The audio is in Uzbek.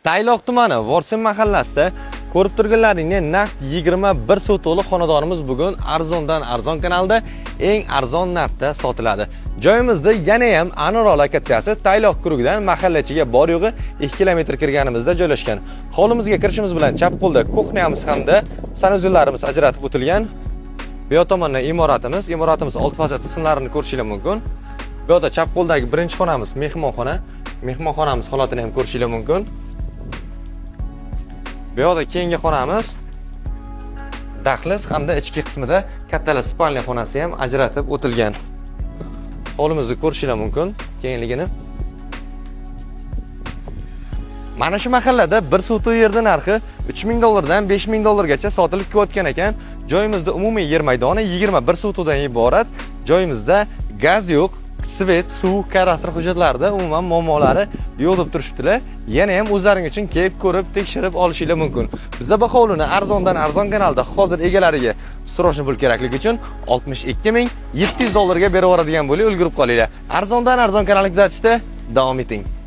Tayloq tumani Vorsin mahallasida ko'rib turganlaringdek naqd 21 sotixli xonadonimiz bugun arzondan arzon kanalda eng arzon narxda sotiladi. Joyimizda yana ham Anora lokatsiyasi, Tayloq круг idan mahalla ichiga bor yo'g'i 2 kilometr kirganimizda joylashgan. Hovlimizga kirishimiz bilan chap qo'lda кухня miz hamda санузел larimiz ajratib o'tilgan. Bu yoq tomondan imoratimiz old fasad qismlarini ko'rishinglar mumkin. Bu yoqda chap qo'ldagi birinchi xonamiz mehmonxona. Mehmonxonamiz holatini ham ko'rishinglar mumkin. Bu yoqda keyingi xonamiz dahliz hamda ichki qismida kattalar спальня xonasi ham ajratib o'tilgan. Hovlimizni ko'rishinglar mumkin kengligini. Mana shu mahallada bir sotix yerda narxi 3000 dollardan 5000 dollargacha sotilib kelayotgan ekan. Joyimizda umumiy yer maydoni 21 sotixdan iborat. Joyimizda gaz yo'q, свет, suv, kadastr hujjatlarida umuman muammolari yo'q deb turishibdilar. Yana ham o'zlaring uchun kelib ko'rib, tekshirib olishinglar mumkin. Bizda bu hovlini arzondan arzon kanalda hozir egalariga срочно pul kerakligi uchun 62 700 dollarga berib yuboradigan bo'lib, ulgurib qolinglar. Arzondan arzon kanalni kuzatishda davom eting.